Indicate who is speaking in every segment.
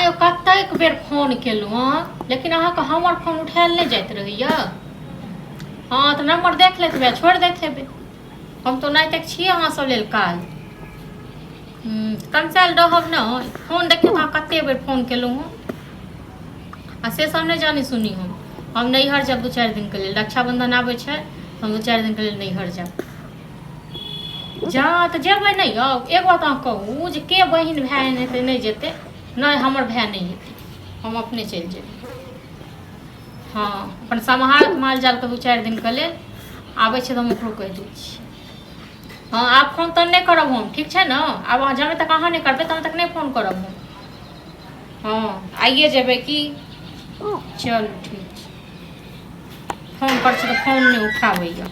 Speaker 1: आँय यौ कतेक बेर फोन केलहुँ हँ लेकिन अहाँके हमर फोन उठायल नहि जाइत रहैया। हँ तऽ नम्बर देख लैत हेबै आ छोड़ि दैत हेबै। हम तऽ ओनाहिते छियै अहाँ सब लेल काल। तमसायल रहब नहि। फोन देखियौ तऽ अहाँ कतेक बेर फोन केलहुँ हँ आ से सब नहि जानी सुनी हम। हम नैहर जायब 2-4 दिनके लेल, रक्षाबंधन आबै छै तऽ हम 2-4 दिनके लेल नैहर जायब। जा तऽ जेबै नहि यौ। एक बात अहाँ कहू जे के बहिन भाय एहन हेतै नहि जेतै? नहि हमर भाय नहि जेतै, हम अपने चलि जेबै। हँ अपन सम्हारत माल जालके 2-4 दिनके लेल आबै छै तऽ हम ओकरो कहि दै छियै। हँ आब फोन तोन नहि करब हम, ठीक छै ने? आब अहाँ जामे तक अहाँ नहि करबै तहन तक नहि फोन करब हम। हँ आइए जेबै की? चलू ठीक छै। फोन करै छी तऽ फोन नहि उठाबैए।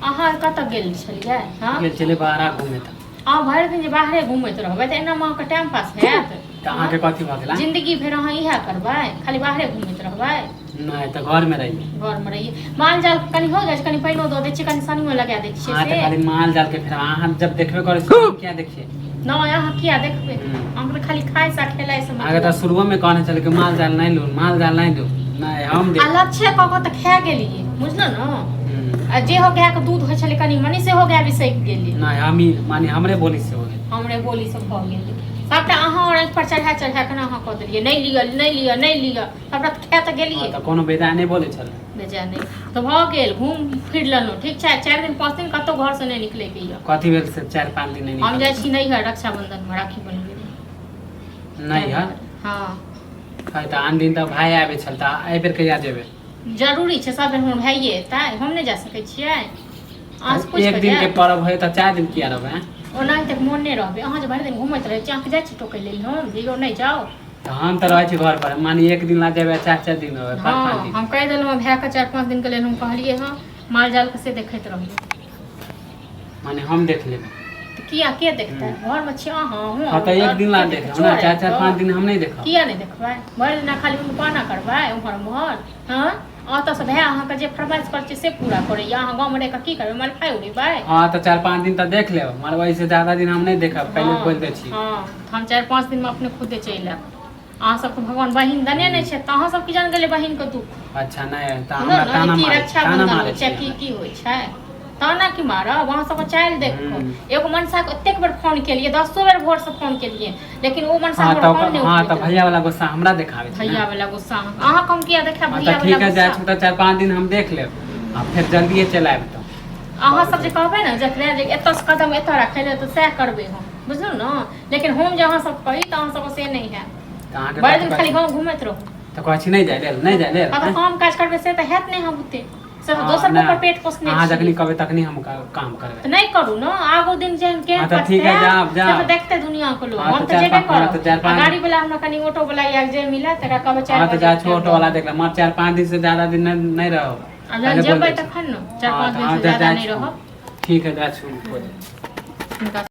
Speaker 1: अहाँ कतऽ गेल छलियै? हँ
Speaker 2: गेल छलियै बाहरा घूमे। तऽ
Speaker 1: अहाँ भरि दिन जे बाहरे घूमैत रहबै तऽ एनामे अहाँके टाइम पास हैत?
Speaker 2: तऽ अहाँके कथी भऽ गेल?
Speaker 1: जिंदगी भरि अहाँ इएह करबै, खाली बाहरे घूमैत रहबै?
Speaker 2: नहि तऽ घरमे रहियै।
Speaker 1: घरमे रहियै, माल जाल कनि हो जाइ छै, कनि पानिओ दऽ दै छियै, कनि सनियो लगा दै छियै।
Speaker 2: अहाँ तऽ
Speaker 1: से
Speaker 2: खाली माल जाल के फेर अहाँ जब देखबे करै छी हम किया देखियै?
Speaker 1: नहि अहाँ किया देखबै? अहाँके तऽ खाली खाइ से खेलाइ से
Speaker 2: अहाँके तऽ
Speaker 1: मतलब।
Speaker 2: शुरुओमे कहने छलै कि माल जाल नहि लू, माल जाल नहि लू। नहि हम
Speaker 1: आ
Speaker 2: देख
Speaker 1: लच्छे कऽ कऽ तऽ खा गेलियै, बुझलहुँ ने? आ जेहो गायके दूध होइ छलै कनि मनि सेहो गाय बिसकि गेलै।
Speaker 2: नहि हम ही माने हमरे बोली से हो गेल।
Speaker 1: हमरे बोली से भऽ गेलै सबटा। अहाँ और आँखि पर चढ़ा चढ़ा कऽ ने अहाँ कऽ देलियै, नहि लिअ, नहि लिअ, नहि लिअ। सबटा तऽ खा तऽ गेलियै।
Speaker 2: हँ तऽ कोनो बेजाय नहि बोलै छलै।
Speaker 1: बेजाय नहि तऽ भऽ गेल, घूम फिर लेलहुँ। ठीक छै, 4 दिन 5 दिन कतहु घरसँ नहि निकलैके यऽ।
Speaker 2: कथी भेल से 4-5 दिन नहि
Speaker 1: हम
Speaker 2: निकलबै?
Speaker 1: जाइ छी नैहर रक्षाबंधनमे राखी बन्हबै लए।
Speaker 2: नैहर?
Speaker 1: हँ।
Speaker 2: है तऽ आन दिन तऽ भाय आबै छल, तऽ एहि बेर कहिया जेबै?
Speaker 1: जरूरी छै सब बेर हमर भाइये एतै? हम नहि जा सकै छियै? अहाँ से पूछि
Speaker 2: एक
Speaker 1: कऽ
Speaker 2: दिन के
Speaker 1: जायब?
Speaker 2: पर्व है तऽ 4 दिन किया रहबै?
Speaker 1: ओनाहि तक मोन नहि रहबै। अहाँ जे भरि दिन घूमैत रहै छी, अहाँके जाइ छी टोकै लेल हम जे यौ नहि जाउ?
Speaker 2: तऽ हम तऽ रहै छी घर पर, माने एक दिन ला जेबै 4-4 दिन रहबै, 5-5
Speaker 1: हँ
Speaker 2: दिन।
Speaker 1: हम कहि देलहुँ भायके 4-5 दिनके लेल हम कहलियै हँ, माल जालके से देखैत रहबै।
Speaker 2: माने हम देख लेबै।
Speaker 1: तऽ किया के देखतै? घरमे छी अहाँ हम।
Speaker 2: हँ तऽ एक दिन ला
Speaker 1: के
Speaker 2: देखब
Speaker 1: देखतै?
Speaker 2: ने,
Speaker 1: चोर
Speaker 2: 4-4
Speaker 1: आबि
Speaker 2: 5
Speaker 1: कऽ?
Speaker 2: दिन हम नहि देखब।
Speaker 1: किया नहि देखबै? भरि दिना खाली उनपाना करबै उम्हर उम्हर। हँ ओतऽसँ भाय अहाँके जे फरमाइश करै छै से पूरा करैया। अहाँ गाँवमे रहि कऽ की करबै? मलफाइ उड़ेबै?
Speaker 2: हँ तऽ 4-5 दिन तऽ देख लेब, मगर ओहिसँ ज्यादा दिन हम नहि देखब, पहिले
Speaker 1: हँ
Speaker 2: बोलि दै छी।
Speaker 1: हँ तऽ हम 4-5 दिनमे अपने खुदे चलि आयब। अहाँ सबके भगवान बहिन देने नहि छै तऽ अहाँ सब की जान गेलै बहिनके दुःख।
Speaker 2: अच्छा नहि तऽ
Speaker 1: बुझलहुँ
Speaker 2: हमरा
Speaker 1: ने
Speaker 2: ताना
Speaker 1: जे की
Speaker 2: मारै ताना
Speaker 1: रक्षाबंधन
Speaker 2: मारै
Speaker 1: होइ छै,
Speaker 2: छी
Speaker 1: की
Speaker 2: हमरा।
Speaker 1: की होइ छै। ताना की मारब अहाँ सबके चालि देख कऽ। एगो मनसाके एतेक बेर फोन केलियै, 10 बेर भोरसँ फोन केलियै, लेकिन ओ मनसा
Speaker 2: हँ
Speaker 1: हमर
Speaker 2: तऽ
Speaker 1: फोन नहि
Speaker 2: हँ
Speaker 1: उठबैत
Speaker 2: तऽ
Speaker 1: रहै।
Speaker 2: भैया वाला गुस्सा हमरा देखाबै छै ने।
Speaker 1: भैया वाला गुस्सा अहाँके हम किया देखायब?
Speaker 2: हँ
Speaker 1: भैया
Speaker 2: तऽ
Speaker 1: वाला
Speaker 2: ठीक है, जाइ
Speaker 1: गुस्सा
Speaker 2: छी तऽ 4-5 दिन हम देख लेब आ फेर जल्दिए चलि आयब तऽ।
Speaker 1: अहाँ सब जे कहबै ने जकरा जे एतऽसँ कदम एतऽ राखै लए तऽ सएह करबै हम, बुझलहुँ ने? लेकिन हम जे अहाँ सब कही तऽ अहाँ सबके से नहि हैत।
Speaker 2: तऽ अहाँके
Speaker 1: भरि
Speaker 2: कथी
Speaker 1: दिन
Speaker 2: कहै
Speaker 1: खाली
Speaker 2: छी?
Speaker 1: गाँव घुमैत रहू।
Speaker 2: तऽ कहै छी नहि जाइ लेल, नहि जाइ लेल।
Speaker 1: हँ तऽ
Speaker 2: आँय?
Speaker 1: काम काज करबै से तऽ हैत नहि हम बुते, से तऽ
Speaker 2: हँ
Speaker 1: दोसर
Speaker 2: नहि
Speaker 1: पर पेट पोसने
Speaker 2: अहाँ
Speaker 1: छियै।
Speaker 2: जखनी कहबै तखनी हम काम करबै।
Speaker 1: तऽ नहि करू ने, आगू दिन जेहन
Speaker 2: हँ
Speaker 1: केहन
Speaker 2: तऽ ठीक है,
Speaker 1: पछतायब
Speaker 2: जाब
Speaker 1: से तऽ
Speaker 2: जाब।
Speaker 1: देखते दुनिया के लोग।
Speaker 2: हँ
Speaker 1: हम
Speaker 2: तऽ
Speaker 1: तऽ
Speaker 2: चारि
Speaker 1: जेबे
Speaker 2: पाँच हँ
Speaker 1: करब
Speaker 2: तऽ चारि
Speaker 1: आ
Speaker 2: पाँच
Speaker 1: गाड़ी वाला हमरा कनि ऑटो वाला या जे मिलत तकरा कहबै
Speaker 2: हँ
Speaker 1: 4
Speaker 2: तऽ
Speaker 1: बजे
Speaker 2: जाइ छी
Speaker 1: उठाबि
Speaker 2: ऑटो वाला
Speaker 1: देब।
Speaker 2: देख लेब, मगर 4-5 दिन से ज्यादा दिन नहि नहि रहब,
Speaker 1: आ जहन
Speaker 2: पहिले बोल
Speaker 1: जेबै
Speaker 2: दै छी।
Speaker 1: तखन ने, चारि
Speaker 2: हँ
Speaker 1: पाँच
Speaker 2: तऽ
Speaker 1: दिन
Speaker 2: हँ
Speaker 1: से
Speaker 2: तऽ
Speaker 1: ज्यादा
Speaker 2: जाइ
Speaker 1: नहि
Speaker 2: छी हम।
Speaker 1: रहब।
Speaker 2: ठीक है, जाइ छी हम खोजै।
Speaker 1: हुनका